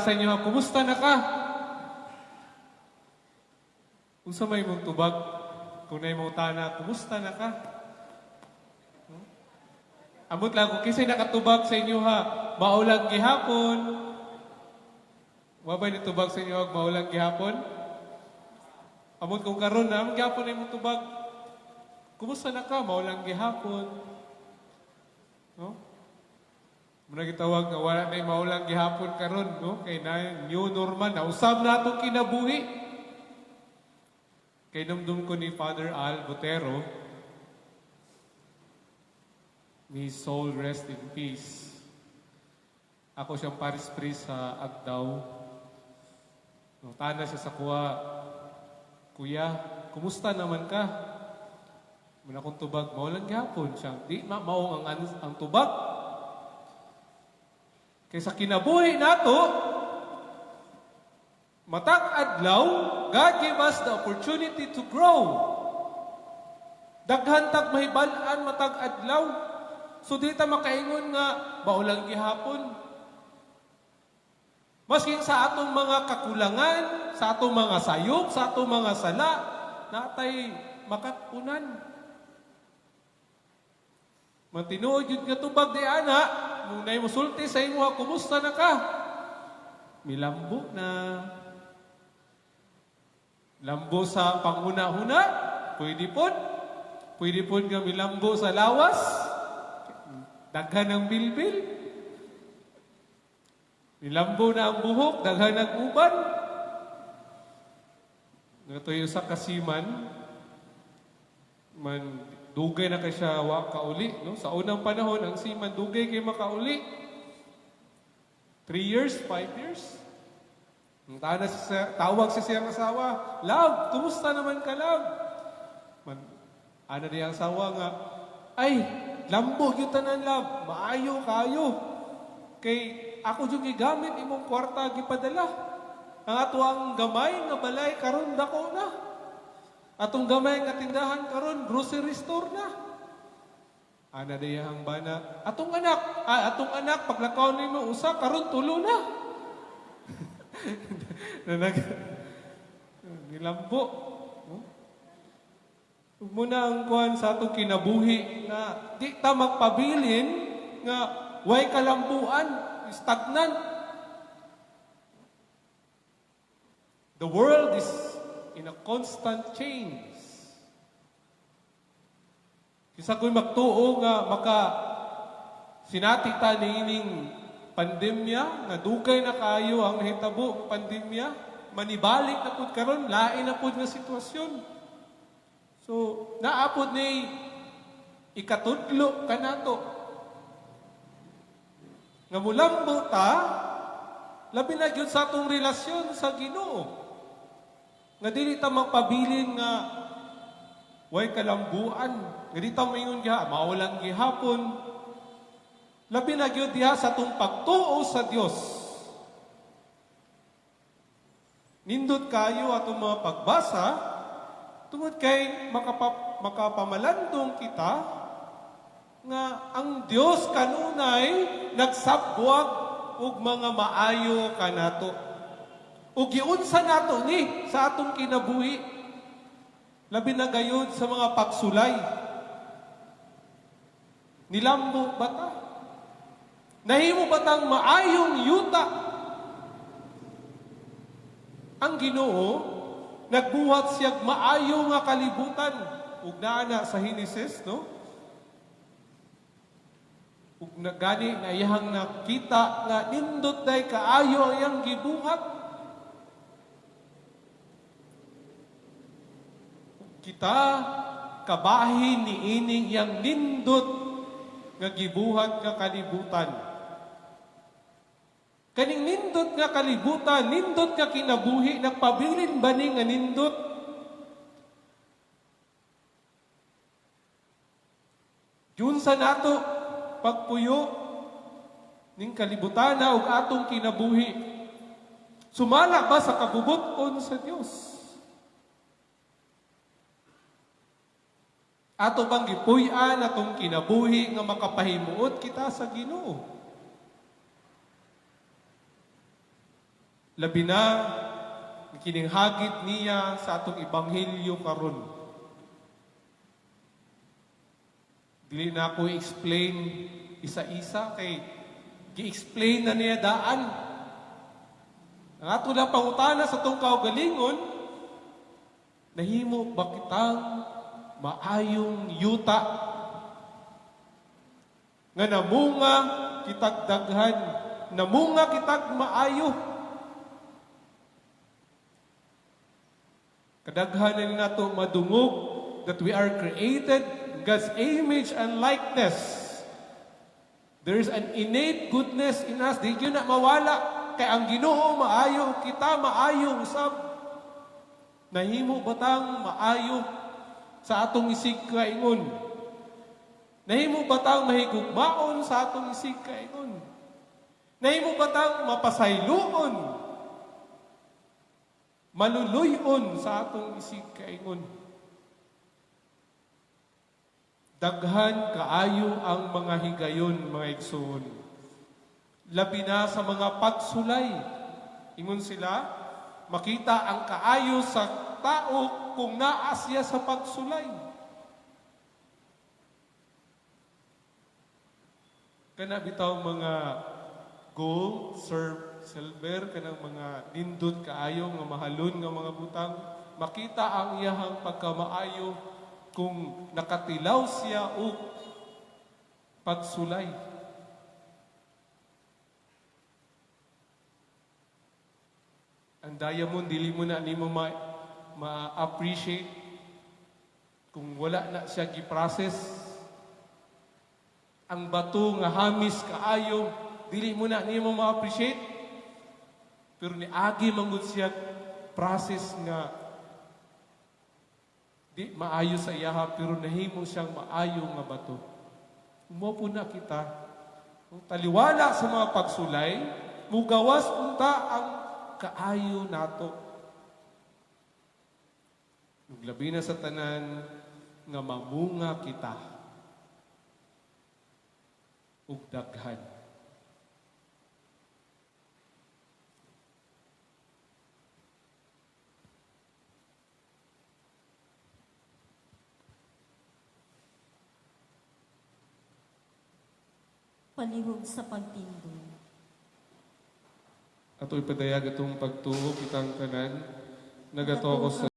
Sa inyo, kumusta na ka? Unsa may imong tubag? Kung naay mangutana, kumusta na ka? Amot lang kung kinsay nakatubag sa inyo ha, mao lang gihapon. Wa ba nitubag sa inyo og mao lang gihapon? Amot kung karon na gihapon ay imong tubag. Kumusta na ka? Mao lang gihapon. No? Muna gitawag nga wala na mao lang gihapon karon, no? Kay na new normal na usab na atong kinabuhi. Kay numdum ko ni Father Al Botero, may his soul rest in peace. Ako siyang parish priest sa Agdao. Nangutana siya sa akoa, "Kuya, kumusta naman ka?" Muna akong tubag, mao lang gihapon siya. Di ma mao ang tubag. Kaysa kinabuhi nato, matag adlaw, God gave us the opportunity to grow. Daghan tag mahibal-an matag adlaw. So di ta makaingon nga mao lang gihapon. Masking sa atong mga kakulangan, sa atong mga sayop, sa atong mga sala, natay makat-unan. Matinuod yun nga tubag di ana, nung naay musulti sa imo, kumusta na ka? Milambo na. Lambo sa panghuna-huna, pwede po. Pwede po nga milambo sa lawas. Daghan ng bilbil. Nilambo na ang buhok, daghan ng uban. Natuyo sa kasiman, man dugay na kay siya wa kauli, no? Sa unang panahon, ang seaman dugay kay makauli. 3 years, 5 years. Ang tana siya, tawag siya siyang asawa, "Love, kumusta naman ka, love?" Man, ana diya ang asawa nga, "Ay, lambo gyud tanan, love, maayo kayo. Kay ako jud gigamit imong kwarta gipadala. Ang ato ang gamay nga balay karon dako na. Atong gamay nga tindahan karon grocery store na." Ana diya ang bana, "Atong anak paglakaw nimo usa karon tulo na." Nanag nilambo. No? Muna ang kuan sa atong kinabuhi nga di ta magpabilin nga way kalambuan, stagnant. The world is in a constant change. Kinsa ko'y magtuo nga maka sinati ta niining pandemya nga dugay na kayo ang nahitabo pandemya, manibalik na pud karon, lain na pud nga sitwasyon. So naapod ni ikatudlo kanato nga mulambo ta, labi na gyud sa atong relasyon sa Ginoo, nga dili ta magpabilin nga way kalambuan, nga di ta maingon giha mao lang gihapon, labi na gyud diha sa atong pagtuo sa Dios. Nindot kayo atong mga pagbasa tungod kay makapamalandong kita nga ang Dios kanunay nagsabwag og mga maayo kanato. Ug giunsa nato ni sa atong kinabuhi, labi na gayud sa mga pagsulay. Nilambo ba ta? Nahimo ba tang maayong yuta? Ang Ginoo nagbuhat siyag maayo nga kalibutan ug naa na sa Henesis, no? Ug na gani nga iyang nakita nga nindot day kaayo ang iyang gibuhat. Kita kabahin niining iyang nindot nga gibuhat nga kalibutan. Kaning nindot nga kalibutan, nindot nga kinabuhi, nagpabilin ba ni nga nindot? Yun sa nato pagpuyo ning kalibutan na ug atong kinabuhi. Sumala ba sa kabubut-on sa Dios? Ato bang gipuy-an atong kinabuhi nga makapahimuot kita sa Ginoo? Labi na kining hagit niya sa atong ebanghelyo karon. Dili na ako i-explain isa-isa kay gi-explain na niya daan. Ang ato lang pangutana sa atong kaugalingon, nahimo ba kitang maayong yuta nga namunga kitag daghan, namunga kitag maayo? Kadaghan na nato madungog that we are created in God's image and likeness. There is an innate goodness in us. Di gyud na mawala. Kay ang Ginoo maayo, kita maayo usab. Nahimo batang maayo sa atong isig kaingon? Nahimo batang mahigugmaon sa atong isig kaingon? Nahimo batang mapasayloon, maluluyon sa atong isig kaingon? Daghan kaayo ang mga higayon, mga igsoon. Labi na sa mga pagsulay. Ingon sila, makita ang kaayo sa tao kung naa siya sa pagsulay. Kana bitaw mga gold, silver, kanang mga nindot kaayo nga mahalon nga mga butang, makita ang iyahang pagkamaayo kung nakatilaw siya og pagsulay. Ang diamond, dili mo na nimo ma-appreciate kung wala na siya gi-process. Ang bato nga hamis kaayo, dili mo na nimo ma-appreciate. Pero niagi man gud siya process nga di maayo sa iyaha, pero nahimo siyang maayo nga bato. Umo po na kita. Kung taliwala sa mga pagsulay, mugawas unta ang kaayo nato. Ug labi na sa tanan nga mamunga kita ug daghan. Palihog sa pagtindog. Ato ipadayag atong pagtuo kitang tanan. Nagatuo ko sa